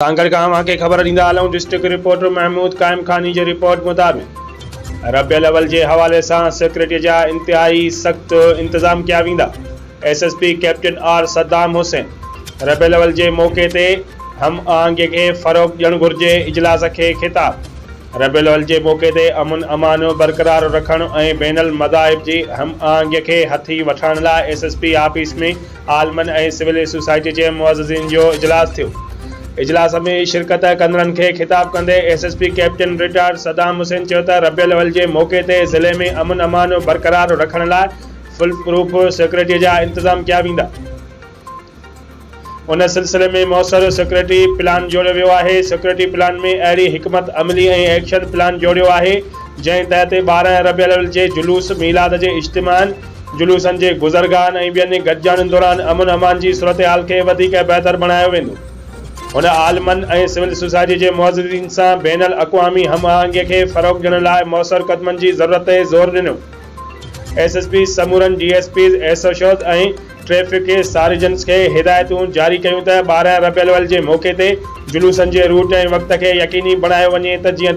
سانگهڙ کان اوهان کي خبر ڏيندا هلون ڊسٽرڪٽ رپورٽر محمود قائم خاني جي رپورٽ مطابق ربيع الاول جي حوالي سان سيڪيورٽي جا انتهائي سخت انتظام ڪيا ويندا S S P captain R Saddam Hussain ربيع الاول جي موقعي تي هم آهنگي کي فروغ ڏيڻ گهرجي اجلاس کي خطاب ربيع الاول جي موقعي تي امن امان برقرار رکڻ ۽ بين المذاهب جي هم آهنگي کي هٿي وٺرائڻ لاء ايس ايس پي آفيس ۾ عالمن ۽ سول سوسائٽي جي معززين جو اجلاس ٿيو. اجلاس ۾ شرڪت ڪندڙن کي خطاب ڪندي S S P captain retired Saddam Hussain چيو ته ربيع الاول جي موقعي تي ضلعي ۾ امن امان برقرار رکڻ لاء فول پروف سيڪيورٽي جا انتظام ڪيا ويندا. ان سلسلي ۾ موثر سيڪيورٽي پلان جوڙيو ويو آهي، سيڪيورٽي پلان ۾ اهڙي حڪمت عملي ۽ ايڪشن پلان جوڙيو آهي، جنهن تحت 12 ربيع الاول جي جلوس، ميلاد جي اجتماعن، جلوسن جي گذرگاهن ۽ ٻين گڏجاڻين دوران امن امان جي صورتحال کي وڌيڪ بهتر بڻايو ويندو. هن عالمن ۽ سول سوسائٽي جي معززين سان بين الاقوامي هم آهنگي کي فروغ ڏيڻ لاء موثر قدمن جي ضرورت تي زور ڏنو. ايس ايس پي سمورن D S Ps, S H Os ۽ traffic sergeants کي هدايتون جاري ڪيون ته 12 ربيع الاول جي موقعي تي جلوسن جي روٽ ۽ وقت کي يقيني بڻايو وڃي ته جيئن.